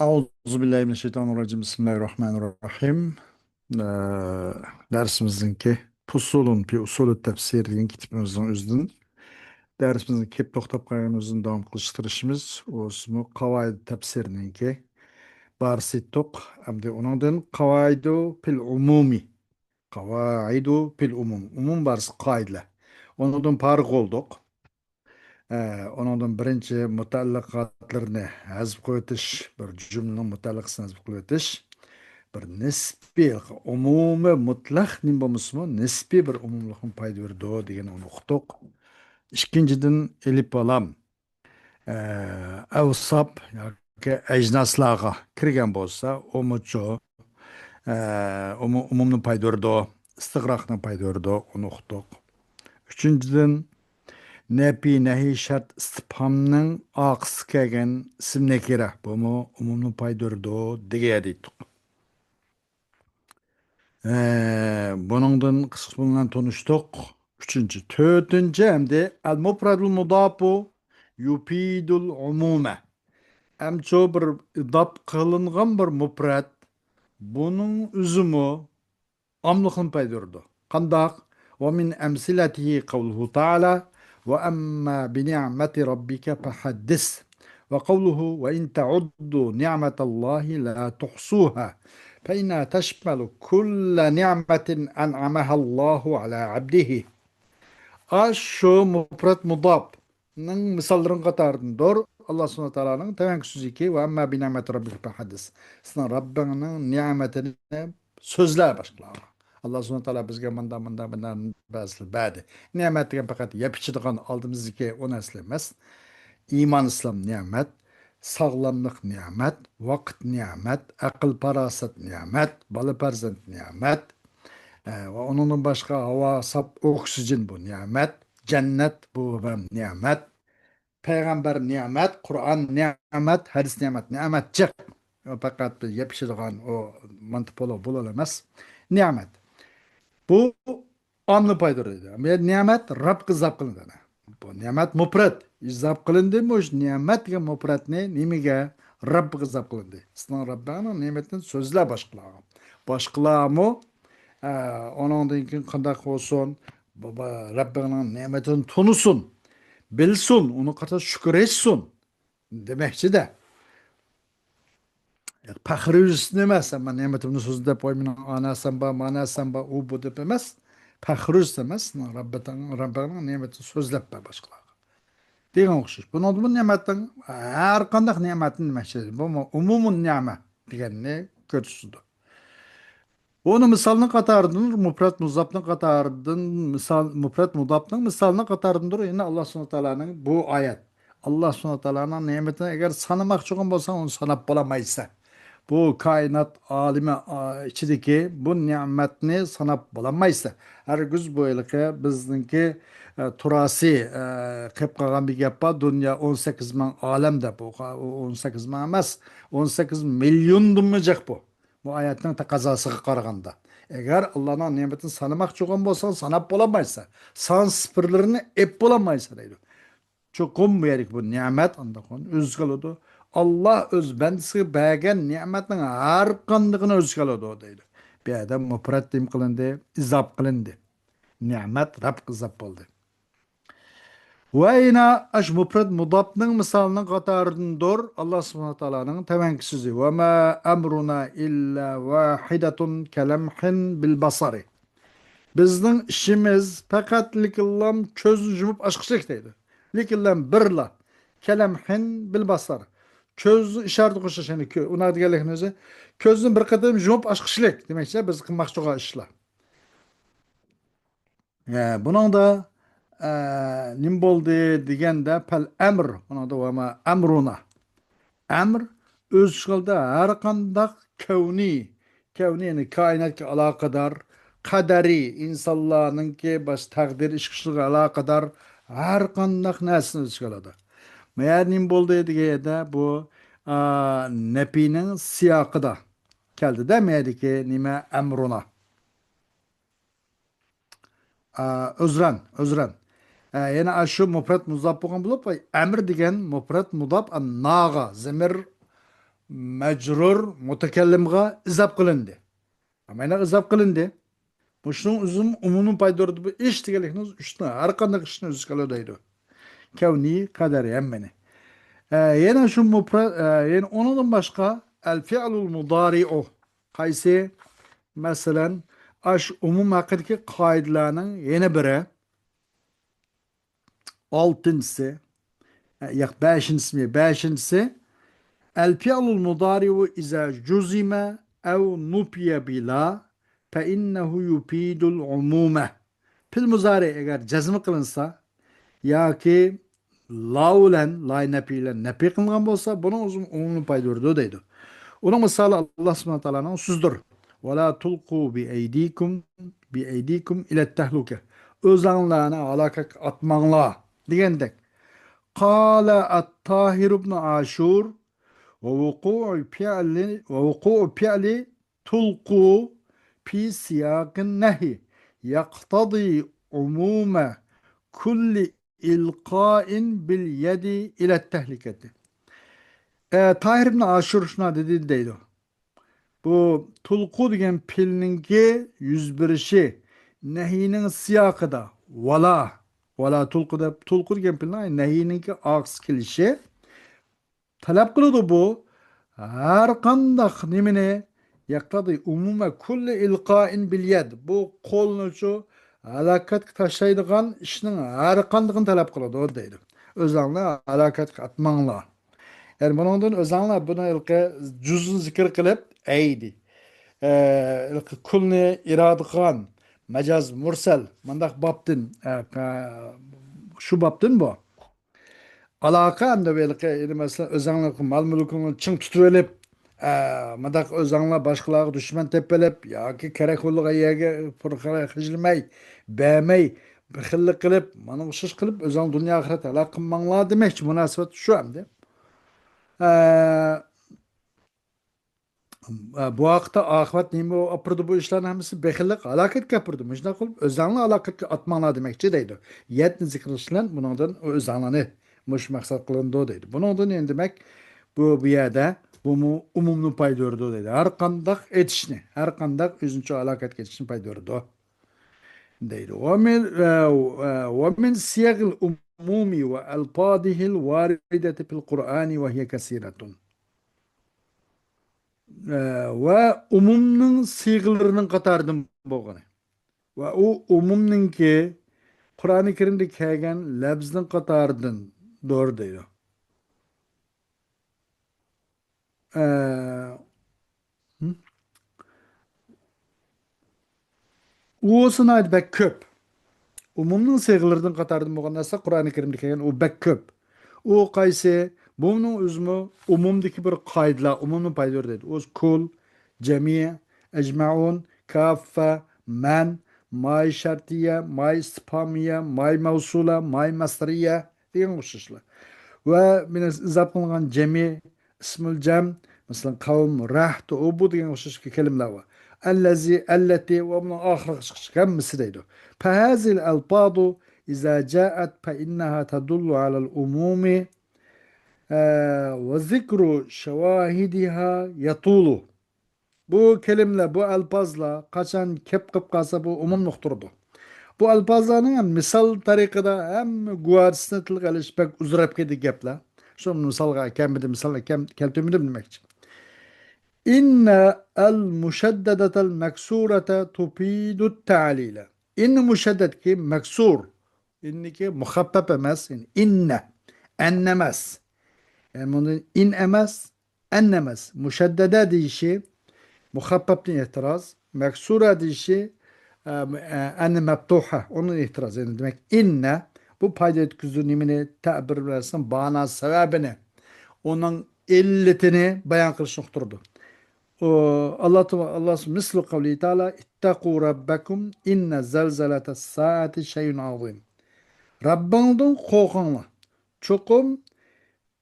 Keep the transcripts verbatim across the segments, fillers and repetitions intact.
أعوذ بالله من الشيطان الرجيم. بسم الله الرحمن الرحيم. ئە، دەرسىمىزنىڭكى پۇسۇلۇن پى ئۇسۇلى تەپسىر دېگەن كىتابىمىزنىڭ ئۆزىدىن دەرسىمىزنى كېلىپ توختاپ قالغان ئۆزىدىن داۋام قىلىشقا تىرىشىمىز. ئۇسمۇ قاۋايىد تەپسىرنىڭكى بارسى توق. ئەمدى ئۇنىڭدىن قاۋايىدۇ پىل ئۇمۇمى. قاۋايىدۇ پىل ئۇمۇم. ئۇمۇم بارسى قائىدىلەر. ئۇنىڭدىن پارىغ بولدۇق. ئە، ئۇنىڭدىن بىرىنچى مۇتەئەللىقاتلىرىنى ھەزپ قىلىۋېتىش، بىر جۈملىنىڭ مۇتەئەللىقىسىنى ھەزپ قىلىۋېتىش، بىر نىسپىي، ئومۇمىي، مۇتلەق نېمە بولمىسىمۇ، نىسپىي بىر ئومۇملۇقنى پايدا بېرىدۇ دېگەننى ئۇنى ئۇقتۇق. ئىككىنچىدىن، ئېلىپ بالام، ئە، ئەۋساپ ياكى ئەجناسلارغا كىرگەن بولسا، ئۇمۇچۇ، ئە، ئومۇ-، ئومۇمنى پايدا بېرىدۇ، ئىستىغراقنى پايدا بېرىدۇ، ئۇنى ئۇقتۇق. ئۈچىنچىدىن، نەپى، نەھى، شەرت، ئىستىپھامنىڭ ئارقىسىدا كەلگەن ئىسىم نەكىرە، بۇمۇ ئومۇمنى پايدا بېرىدۇ دېگەن دېدۇق. ئە، بۇنىڭدىن قىسقىچە بىلەن تونۇشتۇق. ئۈچىنچى، تۆتىنچى، ئەمدى ئەل مۇپرەدۇل مۇداپۇ يۇپىدۇل ئۇمۇمە. ئەمچۇ بىر ئىداپ قىلىنغان بىر مۇپرەت، بۇنىڭ ئۆزىمۇ ئاملىقنى پايدا بېرىدۇ. قانداق؟ ومن أمثلته قوله تعالى: وأما بنعمة ربك فحدث. وقوله: وإن تعدوا نعمة الله لا تحصوها. فإنها تشمل كل نعمة أنعمها الله على عبده. ئاشۇ مۇپرەت مۇداپنىڭ مىساللىرىنىڭ قاتارىدىندۇر. ئاللا سۇبھانەھۇ ۋە تائالانىڭ تۆۋەنكى سۆزىكى، وأما بنعمة ربك فحدث. سېنىڭ رەببىڭنىڭ نېمىتىنى سۆزلە باشقىلارغا. ئاللا سۇبھانەھۇ ۋە تائالا بىزگە مۇنداق، مۇنداق، مۇنداق بەزىلەر بەردى. نېمەت دېگەن پەقەت يەپ ئىچىدىغان ئالدىمىزدىكى ئۇ نەرسىلەر ئەمەس. ئىمان، ئىسلام نېمەت، ساغلاملىق نېمەت، ۋاقىت نېمەت، ئەقىل پاراسەت نېمەت، بالا پەرزەنت نېمەت. ئە، ۋە ئۇنىڭدىن باشقا ھاۋا، ساپ ئوكسىگېن بۇ نېمەت، جەننەت بۇ ھەم نېمەت. پەيغەمبەر نېمەت، قۇرئان نېمەت، ھەدىس نېمەت، نېمەت جىق. ئۇ پەقەت بىر يەپ ئىچىدىغان ئۇ مانتا پولۇ بولۇلا ئەمەس. نېمەت. بۇ ئاملىنى پايدىلىنىدۇ. بۇ نېمەت رەبقە ئىزاپ قىلىندى. بۇ نېمەت مۇپرەت ئىزاپ قىلىندى. مۇشۇ نېمەت دېگەن مۇپرەتنى نېمىگە؟ رەبقە ئىزاپ قىلىندى. سېنىڭ رەببىڭنىڭ نېمىتىنى سۆزلە باشقىلارغا. باشقىلارمۇ، ئە، ئۇنىڭدىن كېيىن قانداق بولسۇن؟ بۇ، بۇ رەببىڭنىڭ نېمىتىنى تونۇسۇن، بىلسۇن، ئۇنىڭغا قارىتا شۈكۈر ئېيتسۇن دېمەكچىدە. پەخىر يۈزىسىدىن ئەمەس، ئەمما نېمىتىمنى سۆزلەپ، ۋاي، مېنىڭ ئا نەرسەم بار، ما نەرسەم بار، ئۇ بۇ دەپ ئەمەس. پەخىر يۈزىسى ئەمەس، رەببىتىڭ-، رەببىڭنىڭ نېمىتىنى سۆزلەپ بەر باشقىلارغا. دېگەن ئوخشاش. بۇنىڭدىمۇ نېمەتنىڭ، ھەر قانداق نېمەتنى دېمەكچى. بۇمۇ ئومۇمۇن نېمە دېگەننى كۆرسىتىدۇ. ئۇنى مىسالنىڭ قاتارىدىن، مۇپرەت مۇزاپنىڭ قاتارىدىن، مىسال، مۇپرەت مۇزاپنىڭ مىسالنىڭ قاتارىدىندۇر. يەنە ئاللا سۇبھانەھۇ ۋە تائالانىڭ بۇ ئايەت. ئاللا سۇبھانەھۇ ۋە تائالانىڭ نېمىتىنى ئەگەر سانىماقچى بولغان بولساڭ، ئۇنى ساناپ بولالمايسەن. بۇ كائىنات ئالىمى، ئا، ئىچىدىكى بۇ نېمەتنى ساناپ بولالمايسەن. ھەرگىز بۇ ھېلىقى بىزنىڭكى، ئە، تۇراسى، ئە، قېلىپ قالغان بىر گەپ بار، دۇنيا ئون سەككىز مىڭ ئالەم دەپ. ئۇ، ئۇ ئون سەككىز مىڭ ئەمەس، ئون سەككىز مىليوندىنمۇ جىق بۇ. بۇ ئايەتنىڭ تەقەززاسىغا قارىغاندا. ئەگەر ئاللانىڭ نېمىتىنى سانىماقچى بولغان بولساڭ، ساناپ بولالمايسەن. سان سىپىرلىرىنى ئېلىپ بولالمايسەن دەيدۇ. چوقۇم بۇ يەردىكى بۇ نېمەت ئانداق ئۆزىگە ئالىدۇ. ئاللا ئۆز بەندىسىگە بەرگەن نېمەتنىڭ ھەر قاندىقىنى ئۆزىگە ئالىدۇ دەيدۇ. بۇ يەردە مۇپرەت نېمە قىلىندى؟ ئىزاپ قىلىندى. نېمەت رەبقە ئىزاپ بولدى. ۋە يەنە ئاشۇ مۇپرەت مۇداپنىڭ مىسالىنىڭ قاتارىدىندۇر ئاللا سۇبھانەھۇ ۋە تائالانىڭ تۆۋەنكى سۆزى، وما أمرنا إلا واحدة كلمح بالبصر. بىزنىڭ ئىشىمىز پەقەتلىكىلا كۆزنى يۇمۇپ ئاچقۇچىلىك دەيدۇ. لېكىنلا بىرلا، كلمح بالبصر. كۆزنى ئىشارىتىگە ئوخشاش، يەنى كۆ-، ئۇنداق دېگەنلىكنىڭ ئۆزى كۆزنى بىر قېتىم يۇمۇپ ئاچقۇچىلىك دېمەكچى، بىز قىلماقچى بولغان ئىشلار. ئە، بۇنىڭدا، ئە، نېمە بولدى دېگەندە، پەل ئەمر، بۇنىڭدا ۋەما ئەمرۇنا. ئەمر ئۆز ئىشىدا ھەر قانداق كەۋنى، كەۋنى، يەنى كائىناتقا ئالاقىدار، قەدەرى، ئىنسانلارنىڭكى باش تەقدىر ئىش قىلىشىغا ئالاقىدار ھەر قانداق نەرسىنى ئۆز ئىچىگە ئالىدۇ. ما يەردە نېمە بولدى دېگەندە، بۇ، ئا، نەپىنىڭ سىياقىدا كەلدىدە، ما يەردىكى نېمە، ئەمرۇنا. ئا، ئۆزرەن، ئۆزرەن. ئە، يەنە ئاشۇ مۇپرەت مۇزاپ بولغان بولۇپ، ئەمر دېگەن مۇپرەت مۇزاپ، ئا، ناغا، زەمىر، مەجرۇر مۇتەكەللىمغا ئىزاپ قىلىندى. ئەمەينىڭ ئىزاپ قىلىندى. مۇشۇنىڭ ئۆزىمۇ ئومۇمنى پايدۇرىدۇ. بۇ ئىش دېگەنلىكنىڭ ئۈستىنى، ھەر قانداق ئىشنى ئۆز ئىچىگە ئالىدۇ دەيدۇ. كەۋنى قەدەر ھەممىنى. ئە، يەنە شۇ مۇپرا-، ئە، يەنە ئۇنىڭدىن باشقا ئەل فىئلۇل مۇدارىئۇ. قايسى؟ مەسىلەن، ئاش ئومۇم ھەققىدىكى قائىدىلەرنىڭ يەنە بىرى. ئالتىنچىسى، ياق، بەشىنچىسىمۇ، بەشىنچىسى، الفعل المضارع إذا جزم أو نفي بلا فإنه يفيد العموم. پېئىل مۇزارىئ ئەگەر جەزم قىلىنسا ياكى لا بىلەن، لا نەپى بىلەن نەپى قىلىنغان بولسا، بۇنىڭ ئۆزى ئومۇمنى پايدۇرىدۇ دەيدۇ. ئۇنىڭ مىسالى ئاللا سۇبھانەھۇ ۋە تائالانىڭ سۆزىدۇر. ولا تلقوا بأيديكم بأيديكم إلى التهلكة. ئۆزەڭلارنى ھالاكەتكە ئاتماڭلار دېگەندەك. قال الطاهر بن عاشور، ووقوع فعل، ووقوع فعل تلقوا في سياق النهي يقتضي عموم كل إلقاء باليد إلى التهلكة. ئە، تاھىر ئىبن ئاشۇر شۇنداق دېدى دەيدۇ. بۇ تۇلقۇ دېگەن پېئىلنىڭكى يۈز بېرىشى نەھىينىڭ سىياقىدا، ۋالا، ۋالا تۇلقۇ دەپ، تۇلقۇ دېگەن پېئىلنىڭ نەھىينىڭكى ئارقىسى كېلىشى تەلەپ قىلىدۇ بۇ. ھەر قانداق نېمىنى، يەقتەدى ئومۇمە كۇللى ئىلقائىن بىل يەد. بۇ قولنىچۇ ھالاكەتكە تاشلايدىغان ئىشنىڭ ھەر قاندىقىنى تەلەپ قىلىدۇ دەيدۇ. ئۆزەڭلار ھالاكەتكە ئاتماڭلار. يەنى بۇنىڭدىن ئۆزەڭلار بۇنى ھېلىقى جۈزنى زىكىر قىلىپ، ئەيدى. ئە، ھېلىقى كۇلنى ئىرادىغان مەجاز مۇرسەل، مۇنداق بابتىن، ئە، ئە، شۇ بابتىن بۇ. ئالاقە ئەمدى ھېلىقى، يەنى مەسىلەن، ئۆزەڭلار مال-مۈلكىڭنى چىڭ تۇتۇۋېلىپ، ئە، مۇنداق ئۆزەڭلار باشقىلارغا دۈشمەن تېپىۋېلىپ ياكى كېرەك بولغان يەرگە پۇل خىجىلمەي، بەرمەي، بېخىللىق قىلىپ، مانا ئوخشاش قىلىپ، ئۆزەڭ دۇنيا ئاخىرەت ھالاك قىلماڭلار دېمەكچى، مۇناسىۋەت شۇ ئەمدى. ئە، بۇ ھەقتە ئاقىۋەت نېمە ئاپىرىدۇ؟ بۇ ئىشلارنىڭ ھەممىسى بېخىللىق، ھالاكەتكە ئاپىرىدۇ. مۇشۇنداق قىلىپ، ئۆزەڭلار ھالاكەتكە ئاتماڭلار دېمەكچى دەيدۇ. يەتنى زىكىر قىلىش بىلەن بۇنىڭدىن ئۆزەڭلارنى مۇشۇ مەقسەت قىلىنىدۇ دەيدۇ. بۇنىڭدىن يەنە دېمەك، بۇ، بۇ يەردە بۇمۇ ئومۇمنى پايدۇرىدۇ دەيدۇ. ھەر قانداق ئېتىشنى، ھەر قانداق ئۆزىنىڭچە ھالاكەتكە ئېتىشنى پايدۇرىدۇ دەيدۇ. ومن، ئە، ئە، ومن صيغ العموم وألفاظه الواردة في القرآن وهي كثيرة. ئە، ۋە ئومۇمنىڭ سىيغىلىرىنىڭ قاتارىدىن بولغىنى. ۋە ئۇ ئومۇمنىڭكى قۇرئانى كەرىمدە كەلگەن لەپزنىڭ قاتارىدىندۇر دەيدۇ. ئە، ھىم؟ ئۇ بولسا ناھايىتى بەك كۆپ. ئومۇمنىڭ سىيغىلىرىدىن قاتارىدىن بولغان نەرسە قۇرئانى كەرىمدە كەلگەن، ئۇ بەك كۆپ. ئۇ قايسى؟ بۇنىڭ ئۆزىمۇ ئومۇمدىكى بىر قائىدىلەر، ئومۇمنى پايدۇرىدۇ. ئۇ كۇل، جەمىئ، ئەجمەئۇن، كاففە، مەن، ماي شەرتىيە، ماي ئىستىپھامىيە، ماي مەۋسۇلە، ماي مەسدىرىيە دېگەن ئوخشاشلار. ۋە مانا ئىزاپ قىلىنغان جەمئى، ئىسمۇل جەم، مەسىلەن، قەۋم، رەھت، ئۇ، بۇ دېگەن ئوخشاش كەلىمىلەر بار. ئەللەزى، ئەللەتى ۋە بۇنىڭ ئاخىرىغا چىقىشلىق ھەممىسى دەيدۇ. فەھازىل ئەلپازۇ ئىزا جائەت فەئىننەھا تەدۇللۇ ئەلەل ئۇمۇمى، ئە، ۋە زىكرۇ شەۋاھىدىھا يەتۇلۇ. بۇ كەلىمىلەر، بۇ ئەلپازلار قاچان كەپ قىلىپ قالسا، بۇ ئومۇمنى ئۇقتۇرىدۇ. بۇ ئەلپازلارنىڭ ھەم مىسال تەرىقىدە ھەم گۇۋاھىسىنى تىلغا ئېلىش بەك ئۇزىراپ كەتتى گەپلەر. شۇ مىسالغا كەلمىدى، مىسالغا كەم-، كەلتۈرمىدىم دېمەكچى. إن المشددة المكسورة تفيد التعليل. إن مۇشەددەتكى مەكسۇر. ئىننىكى مۇخەپپەپ ئەمەس، يەنى ئىننە، ئەننە ئەمەس. يەنى بۇندىن ئىن ئەمەس، ئەننە ئەمەس. مۇشەددەدە دېيىشى مۇخەپپەپتىن ئېھتىراز، مەكسۇرە دېيىشى، ئە، ئە، ئەننە مەپتۇھە، ئۇنىڭ ئېھتىراز. يەنى دېمەك، ئىننە بۇ پايدا يەتكۈزىدۇ نېمىنى؟ تەبىر بىلەن مانا سەۋەبىنى، ئۇنىڭ ئىللىتىنى بايان قىلىشنى ئۇقتۇرىدۇ. ئۇ، ئاللا تۇ-، ئاللا سۇ-، مىسلۇ قەۋلى تەئالا، اتقوا ربكم إن زلزلة الساعة شيء عظيم. رەببىڭدىن قورقۇڭلار. چوقۇم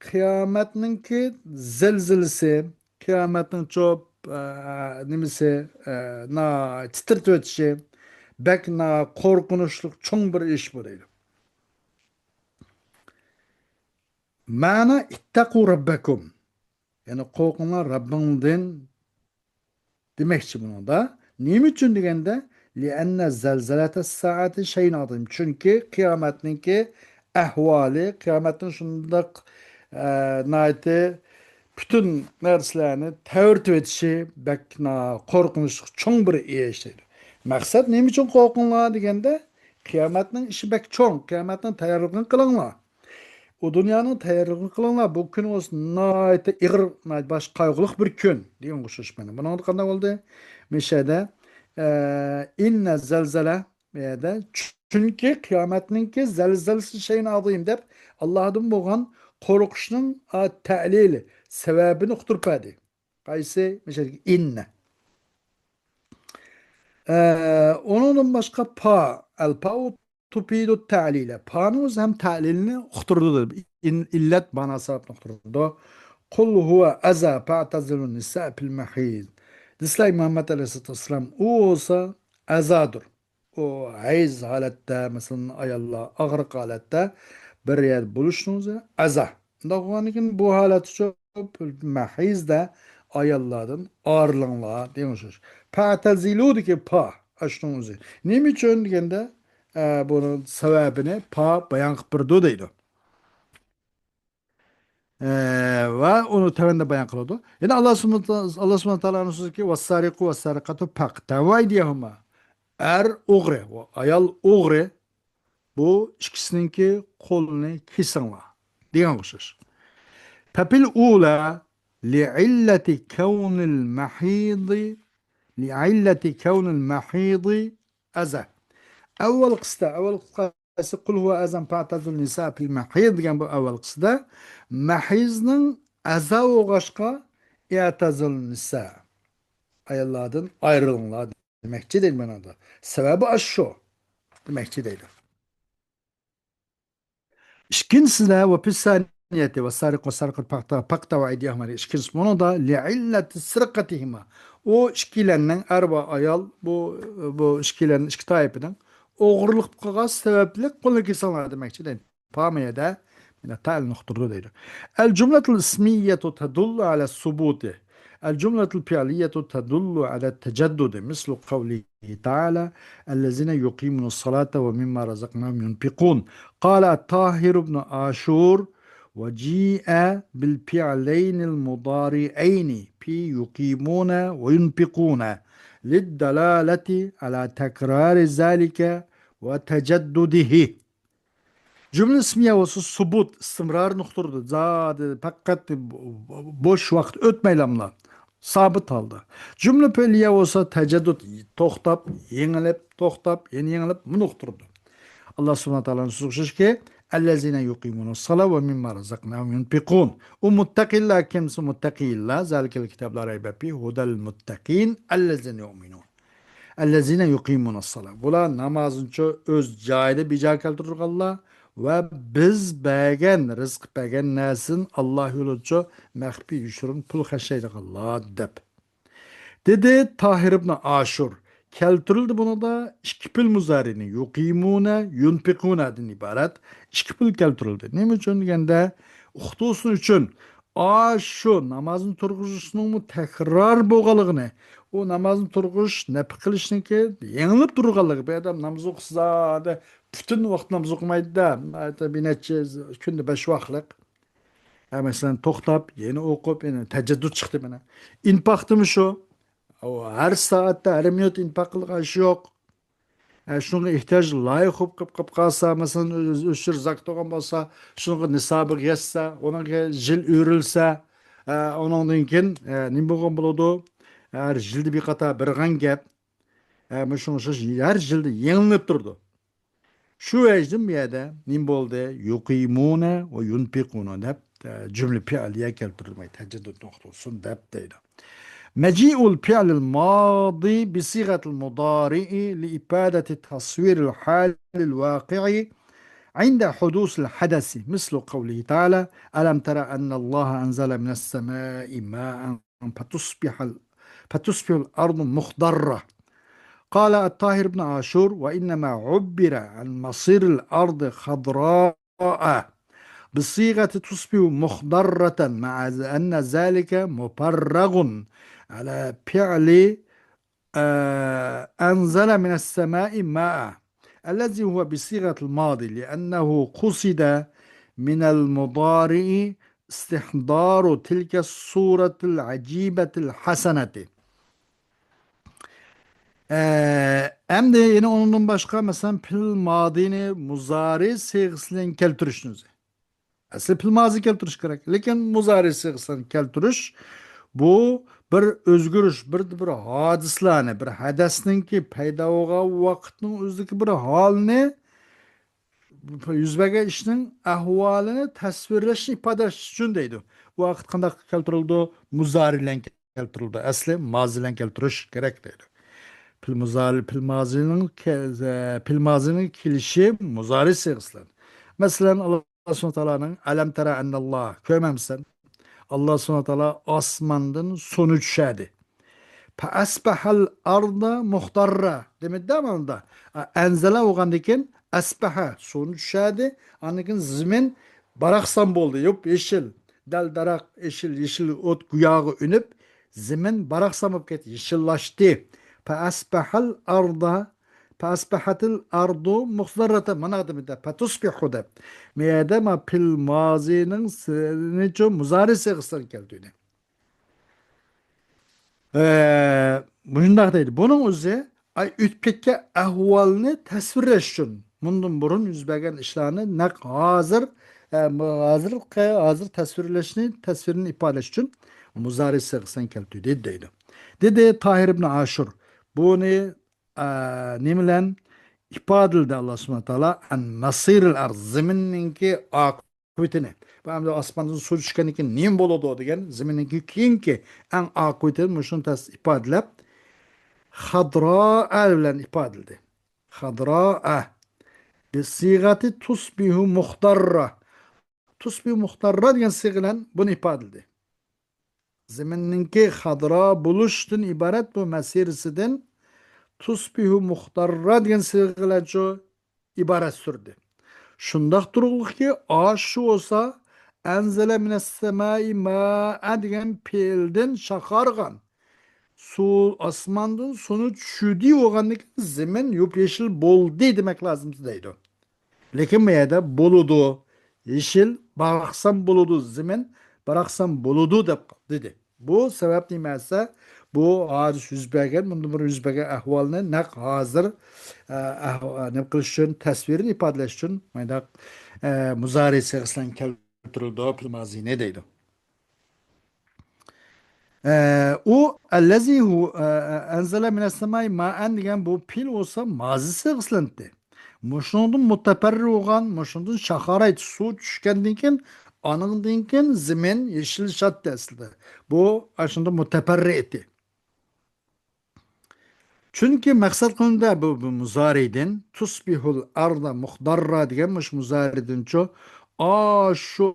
قىيامەتنىڭكى زىلزىلىسى، قىيامەتنىڭ چوپ، ئە، نېمىسى، ئە، نا-، تىترىتىۋېتىشى بەك نا-، قورقۇنچلۇق چوڭ بىر ئىش بۇ دەيدۇ. مەنا اتقوا ربكم. يەنى قورقۇڭلار رەببىڭدىن دېمەكچى بۇنىڭدا. نېمە ئۈچۈن دېگەندە، لىئەننە زەلزەلەتە سائەتى شەيئۇن ئازىم. چۈنكى قىيامەتنىڭكى ئەھۋالى، قىيامەتنىڭ شۇنداق، ئە، ناھايىتى پۈتۈن نەرسىلەرنى تەۋرىتىۋېتىشى بەك نا-، قورقۇنچلۇق چوڭ بىر ئىش دەيدۇ. مەقسەت نېمە ئۈچۈن قورقۇڭلار دېگەندە، قىيامەتنىڭ ئىشى بەك چوڭ، قىيامەتنىڭ تەييارلىقىنى قىلىڭلار. ئۇ دۇنيانىڭ تەييارلىقىنى قىلىڭلار، بۇ كۈن بولسا ناھايىتى ئېغىر، ناھايىتى باش قايغۇلۇق بىر كۈن دېگەن ئوخشاش مانا. بۇنىڭدا قانداق بولدى؟ مۇشۇ يەردە، ئە، ئىننە زەلزەلە، بۇ يەردە، چۈنكى قىيامەتنىڭكى زەلزەلىسى شەيئۇن ئازىم دەپ، ئاللاھدىن بولغان قورقۇشنىڭ، ئا، تەلىلى، سەۋەبىنى ئۇقتۇرۇپ بەردى. قايسى؟ مۇشۇ يەردىكى ئىننە. ئە، ئۇنىڭدىن باشقا پا، ئەل پاۋ تۇپىدۇ تەلىلە. پانىڭ ئۆزى ھەم تەلىلنى ئۇقتۇرىدۇ. ئىن-، ئىللەت مانا سەۋەبنى ئۇقتۇرىدۇ. قۇل ھۇۋە ئەزا پەتەزىلۇن نىسا فىل مەھىز. دېسىلە، مۇھەممەد ئەلەيھىسسالاتۇ ۋەسسالام، ئۇ بولسا ئەزادۇر. ئۇ ھەيز ھالەتتە، مەسىلەن، ئاياللار ئاغرىق ھالەتتە بىر يەردە بولۇشنىڭ ئۆزى ئەزا. ئۇنداق بولغاندىكىن بۇ ھالەتتە مەھىزدە ئاياللاردىن ئايرىلىڭلار دېگەن ئوخشاش. پەتەزىلۇدىكى پا ئاشۇنىڭ ئۆزى. نېمە ئۈچۈن دېگەندە، ئە، بۇنىڭ سەۋەبىنى پا بايان قىلىپ بېرىدۇ دەيدۇ. ئە، ۋە ئۇنى تۆۋەندە بايان قىلىدۇ. يەنە ئاللا سۇبھانە، ئاللا سۇبھانە تائالانىڭ سۆزىكى، ۋەسسارىقۇ ۋەسسارىقاتۇ فەقتەئۇ ئەيدىيەھۇما. ئەر ئوغرى، ئايال ئوغرى. بۇ ئىككىسىنىڭكى قولىنى كېسىڭلار دېگەن ئوخشاش. فەفىل ئۇلا لىئىللەتى كەۋنىل مەھىدى، لىئىللەتى كەۋنىل مەھىدى ئەزا. ئەۋۋەلقىسىدە، ئەۋۋەلقىسىدە قۇل ھۇۋە ئەزا پەتەزىلۇن نىسا فىل مەھىد دېگەن بۇ ئەۋۋەلقىسىدە مەھىزنىڭ ئەزا بولغاچقا، ئەتەزىلۇن نىسا، ئاياللاردىن ئايرىلىڭلار دېمەكچى دەيدۇ مانا. سەۋەبى ئاشۇ دېمەكچى دەيدۇ. ئىككىنچىسىدە، ۋە پىسسانىيەتى ۋەسسارىقۇ ۋەسسارىقاتۇ فەقتەئۇ ئەيدىيەھۇما. ئىككىنچىسى بۇنىڭدا، لىئىللەتى سىرقەتىھىما. ئۇ ئىككىلەننىڭ، ئەر ۋە ئايال، بۇ، بۇ ئىككىلەن، ئىككى تائىپىنىڭ ئوغرىلىق قىلغان سەۋەبلىك قولىنى كېسىڭلار دېمەكچى دەيدۇ. پامىيەدە مانا تەلىلنى ئۇقتۇرىدۇ دەيدۇ. الجملة الاسمية تدل على الثبوت. الجملة الفعلية تدل على التجدد، مثل قوله تعالى: الذين يقيمون الصلاة ومما رزقناهم ينفقون. قال الطاهر بن عاشور: وجيء بالفعلين المضارعين في يقيمون وينفقون للدلالة على تكرار ذلك وتجدده. جۈملە ئىسمىيە بولسا سۇبۇت، ئىستىمرارنى ئۇقتۇرىدۇ. زادى پەقەت بوش ۋاقىت ئۆتمەيلا مۇنۇ سابىت ھالدا. جۈملە پېئلىيە بولسا تەجەددۇت، توختاپ، يېڭىلىپ، توختاپ، يەنە يېڭىلىپ، بۇنى ئۇقتۇرىدۇ. ئاللا سۇبھانە تائالانىڭ سۆزى ئوخشاش كى، الذين يقيمون الصلاة ومما رزقناهم ينفقون. ئۇ مۇتتەقىللار كىمسى؟ مۇتتەقىللار، ذلك الكتاب لا ريب فيه هدى للمتقين الذين يؤمنون. الذين يقيمون الصلاة. بۇلار نامازنىچۇ ئۆز جايىدا بىجا كەلتۈرىدىغانلار ۋە بىز بەرگەن، رىزىق بەرگەن نەرسىدىن ئاللا يولىدىچۇ مەخپىي يوشۇرۇن پۇل خەجلەيدىغانلار دەپ. دېدى تاھىر ئىبنى ئاشۇر. كەلتۈرۈلدى بۇنىڭدا ئىككى پېئىل مۇزارىنى، يۇقىمۇنە، يۇنپىقۇنەدىن ئىبارەت ئىككى پېئىل كەلتۈرۈلدى. نېمە ئۈچۈن دېگەندە، ئۇقتۇرسۇن ئۈچۈن ئاشۇ نامازنى تۇرغۇزۇشنىڭمۇ تەكرار بولغانلىقىنى، ئۇ نامازنى تۇرغۇزۇش نەپە قىلىشنىڭكى يېڭىلىپ تۇرغانلىقى. بۇ ئادەم ناماز ئوقۇسا، پۈتۈن ۋاقىت ناماز ئوقۇمايدۇ-دە، بىر نەچچە كۈندە بەش ۋاقلىق. ھە، مەسىلەن، توختاپ، يەنە ئوقۇپ، يەنە تەجەددۇت چىقتى مانا. ئىنپاقتىمۇ شۇ. ئۇ ھەر سائەتتە، ھەر مىنۇت ئىنپاق قىلىدىغان ئىش يوق. ھە، شۇنىڭغا ئېھتىياج لايىق بولۇپ قېلىپ، قېلىپ قالسا، مەسىلەن، ئۆز-، ئۆسۈر زاكىت بولغان بولسا، شۇنىڭغا نىسابىغا يەتسە، ئۇنىڭغا يىل ئۆرۈلسە، ھە، ئۇنىڭدىن كېيىن، ھە، نېمە بولغان بولىدۇ؟ ھەر يىلدا بىر قاتار بېرىدىغان گەپ. ھە، مۇشۇ ئوخشاش ھەر يىلدا يېڭىلىنىپ تۇرىدۇ. شۇ ۋەجدىن بۇ يەردە نېمە بولدى؟ يۇقىمۇنە ۋە يۇنپىقۇنە دەپ، ئە، جۈملە پېئلىيە كەلتۈردى. تەجەددۇت نۇقتىسىدىن دەپ دەيدۇ. مەجىئۇل پېئلىل مادى بىسىغەتىل مۇدارىئى لىئىپادەتى تەسۋىرىل ھالىل ۋاقىئى عىندە ھۇدۇسىل ھەدەسى. مىسلۇ قەۋلىھى تەئالە: ئەلەم تەرە ئەننەللاھە ئەنزەلە مىنەس سەمائى مائەن فەتۇسبىھەل، فەتۇسبىھەل ئەرضۇ مۇخدەررە. قال الطاهر بن عاشور: وإنما عبر عن مصير الأرض خضراء بصيغة تصبح مخضرة، مع أن ذلك مفرغ على فعل، آه، أنزل من السماء ماء، الذي هو بصيغة الماضي، لأنه قصد من المضارع استحضار تلك الصورة العجيبة الحسنة. ئە، ئەمدى يەنە ئۇنىڭدىن باشقا، مەسىلەن، پېئىل مازىنى مۇزارى سىيغىسى بىلەن كەلتۈرۈشنى ئۆزى. ئەسلى پېئىل مازى كەلتۈرۈش كېرەك. لېكىن مۇزارى سىيغىسى بىلەن كەلتۈرۈش، بۇ بىر ئۆزگىرىش، بىر، بىر ھادىسىلەرنى، بىر ھەدەسنىڭكى پەيدا بولغان ۋاقىتنىڭ ئۆزىدىكى بىر ھالنى، يۈز بەرگەن ئىشنىڭ ئەھۋالىنى تەسۋىرلەشنى ئىپادىلەش ئۈچۈن دەيدۇ. بۇ ۋاقىت قانداق كەلتۈرۈلىدۇ؟ مۇزارى بىلەن كەلتۈرۈلىدۇ. ئەسلى مازى بىلەن كەلتۈرۈش كېرەك دەيدۇ. پېئىل مۇزارى، پېئىل مازىنىڭ كە-، پېئىل مازىنىڭ كېلىشى مۇزارى سىيغىسى بىلەن. مەسىلەن، ئاللا سۇبھانەھۇ ۋە تائالانىڭ «ئەلەم تەرە ئەننەللاھ»، كۆرمەمسەن؟ ئاللا سۇبھانەھۇ ۋە تائالا ئاسماندىن سۇنى چۈشەردى. «فەئەسبەھەل ئەرزە مۇختەررا» دېمىدى مانىدا. ئەنزەلە بولغاندىن كېيىن ئەسبەھە، سۇنى چۈشەردى. ئاندىن كېيىن زېمىن باراقسان بولدى، يوپ يېشىل، دەل دەرەخ، يېشىل، يېشىل ئوت گىياھقا ئۈنۈپ، زېمىن باراقسان بولۇپ كەتتى، يېشىللاشتى. «فەئەسبەھەل ئەرزە، فەئەسبەھەتىل ئەرزۇ مۇختەررەتەن» مانا دېمىدى، «فەتۇسبىھۇ» دەپ. مۇ يەردە ما پېئىل مازىنىڭ سىنىچۇ مۇزارى سىيغىسىنى كەلتۈردى. ئە، مۇشۇنداق دەيدۇ. بۇنىڭ ئۆزى، ئاي، ئۆتۈپ كەتكەن ئەھۋالنى تەسۋىرلەش ئۈچۈن، مۇندىن بۇرۇن يۈز بەرگەن ئىشلارنى نەق ھازىر، ئە، ھازىرقى، ھازىر تەسۋىرلەشنى، تەسۋىرنى ئىپادىلەش ئۈچۈن مۇزارى سىيغىسىنى كەلتۈردى دەيدۇ. دېدى تاھىر ئىبن ئاشۇر. بۇنى، ئە، نېمە بىلەن ئىپادىلىدى ئاللا سۇبھانەھۇ ۋە تائالا؟ «ئەن مەسىرىل ئەرز»، زېمىننىڭكى ئاق ئاقىۋىتىنى، بۇ ئەمدى ئاسماندىن سۇ چۈشكەندىن كېيىن نېمە بولىدۇ دېگەن زېمىننىڭكى كېيىنكى ئەڭ ئاقىۋىتىنى مۇشۇنى تەس-، ئىپادىلەپ، «خەدراء» بىلەن ئىپادىلىدى. «خەدراء بىسىغەتى تۇسبىھۇ مۇختەررا». «تۇسبىھۇ مۇختەررا» دېگەن سىيغە بىلەن بۇنى ئىپادىلىدى. زېمىننىڭكى خەدراء بولۇشتىن ئىبارەت بۇ مەسىرىسىدىن «تۇسبىھۇ مۇختەررا» دېگەن سىيغە بىلەنچۇ ئىبارەت سۈردى. شۇنداق تۇرۇقلۇقكى، ئاشۇ بولسا، «ئەنزەلە مىنەسسەمائى مائەن» دېگەن پېئىلدىن شاخارغان سۇ، ئاسماندىن سۇنى چۈشۈردى بولغاندىكىن زېمىن يوپيېشىل بولدى دېمەك لازىم دەيدۇ. لېكىن بۇ يەردە «بولىدۇ، يېشىل، باراقسان بولىدۇ، زېمىن باراقسان بولىدۇ» دەپ دېدى. بۇ سەۋەب نېمە دېسە، بۇ ھازىر يۈز بەرگەن، بۇندىن بۇرۇن يۈز بەرگەن ئەھۋالنى نەق ھازىر، ئە، ئەھۋا-، نېمە قىلىش ئۈچۈن، تەسۋىرنى ئىپادىلەش ئۈچۈن مۇنداق، ئە، مۇزارى سىيغىسى بىلەن كەلتۈرۈلىدۇ، پېئىل مازىنى دەيدۇ. ئە، ئۇ «ئەللەزى ھۇ-، ئە، ئەنزەلە مىنەسسەمائى مائەن» دېگەن بۇ پېئىل بولسا مازى سىيغىسى بىلەن ئېيتتى. مۇشۇنىڭدىن مۇتەپەررىر بولغان، مۇشۇنىڭدىن شاخار ئېيتتى، سۇ چۈشكەندىن كېيىن، ئانىڭدىن كېيىن زېمىن يېشىللىشاتتى ئەسلىدە. بۇ ئاشۇنىڭدىن مۇتەپەررىر ئىدى. چۈنكى مەقسەت قىلىنىدۇ بۇ، بۇ مۇزارىدىن، «تۇسبىھۇل ئەرزە مۇختەررا» دېگەن مۇشۇ مۇزارىدىنچۇ، ئاشۇ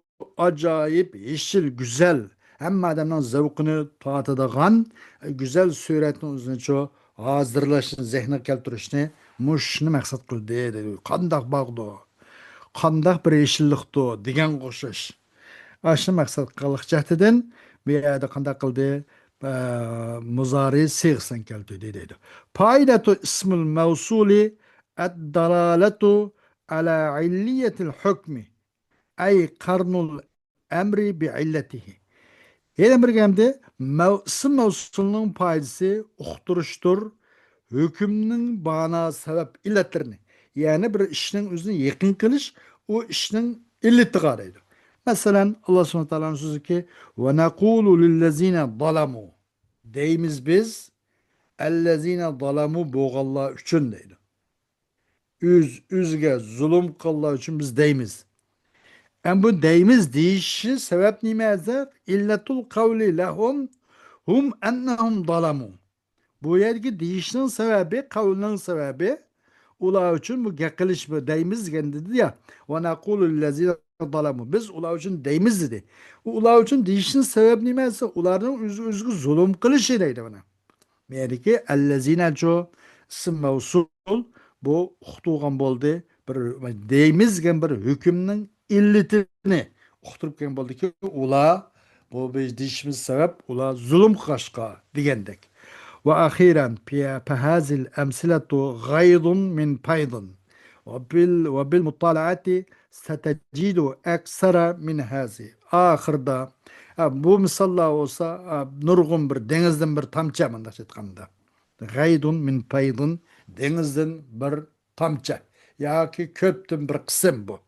ئاجايىپ يېشىل، گۈزەل، ھەممە ئادەمنىڭ زەۋقىنى تارتىدىغان گۈزەل سۈرەتنى ئۆزىنىچۇ ھازىرلاشنى، زېھنىگە كەلتۈرۈشنى، مۇشۇنى مەقسەت قىلدى دەيدۇ. قانداق باغدۇ، قانداق بىر يېشىللىقتۇ دېگەنگە ئوخشاش. ئاشۇنى مەقسەت قىلغانلىق جەھىتىدىن بۇ يەردە قانداق قىلدى؟ ئە، مۇزارى سىيغىسىنى كەلتۈردى دەيدۇ. فائدة اسم الموصول الدلالة على علية الحكم، أي قرن الأمر بعلته. يەنە بىر گەپتە، مەۋ-، ئىسىم مەۋسۇلنىڭ پايدىسى ئۇقتۇرۇشتۇر، ھۆكۈمنىڭ مانا سەۋەب ئىللەتلىرىنى، يەنى بىر ئىشنىڭ ئۆزىنى يېقىن قىلىش، ئۇ ئىشنىڭ ئىللىتىغا دەيدۇ. مەسىلەن، ئاللا سۇبھانەھۇ ۋە تائالانىڭ سۆزىكى، «ۋە نەقۇلۇ لىللەزىنە زالەمۇ»، دەيمىز بىز، «ئەللەزىنە زالەمۇ» بولغانلار ئۈچۈن دەيدۇ. ئۆز-، ئۆزىگە زۇلۇم قىلغانلار ئۈچۈن بىز دەيمىز. ئەم بۇ دەيمىز دېيىشى سەۋەب نېمە دېسە، «ئىللەتۇل قەۋلى لەھۇم ھۇم ئەننەھۇم زالەمۇ». بۇ يەردىكى دېيىشنىڭ سەۋەبى، قەۋلنىڭ سەۋەبى، ئۇلار ئۈچۈن بۇ گەپ قىلىش، بۇ دەيمىز دېگەن دېدى يا، «ۋە نەقۇلۇ لىللەزىنە زالەمۇ»، بىز ئۇلار ئۈچۈن دەيمىز دېدى. ئۇ ئۇلار ئۈچۈن دېيىشنىڭ سەۋەبى نېمە دېسە، ئۇلارنىڭ ئۆز-، ئۆزىگە زۇلۇم قىلىشى دەيدۇ مانا. بۇ يەردىكى «ئەللەزىنە»چۇ، ئىسىم مەۋسۇل، بۇ ئۇقتۇرغان بولدى. بىر دەيمىز دېگەن بىر ھۆكۈمنىڭ ئىللىتىنى ئۇقتۇرۇپ كەلگەن بولدىكى، ئۇلار بۇ بىز دېيىشىمىز سەۋەب، ئۇلار زۇلۇم قىلغاچقا دېگەندەك. وأخيرا، فهذه الأمثلة غيض من فيض، وبال-، وبالمطالعة ستجد أكثر من هذه. ئاخىرىدا، ئە، بۇ مىساللار بولسا، ئە، نۇرغۇن بىر دېڭىزدىن بىر تامچە، مۇنداق ئېيتقاندا. غيض من فيض، دېڭىزدىن بىر تامچە ياكى كۆپتىن بىر قىسىم بۇ.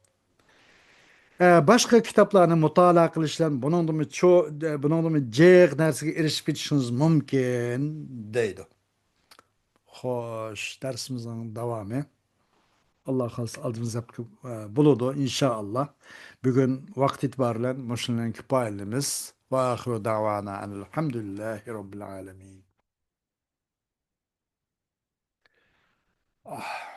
ئە، باشقا كىتابلارنى مۇتالىئە قىلىش بىلەن بۇنىڭدىنمۇ چو-، بۇنىڭدىنمۇ جىق نەرسىگە ئېرىشىپ كېتىشىڭىز مۇمكىن، دەيدۇ. خوش، دەرسىمىزنىڭ داۋامى، ئاللا خالىسا، ئالدىمىزدا، ئە، بولىدۇ، ئىنشائاللا. بۈگۈن ۋاقىت ئېتىبارى بىلەن مۇشۇنىڭ كۇپايىلىمىز. وآخر دعوانا أن الحمد لله رب العالمين. ئاھ،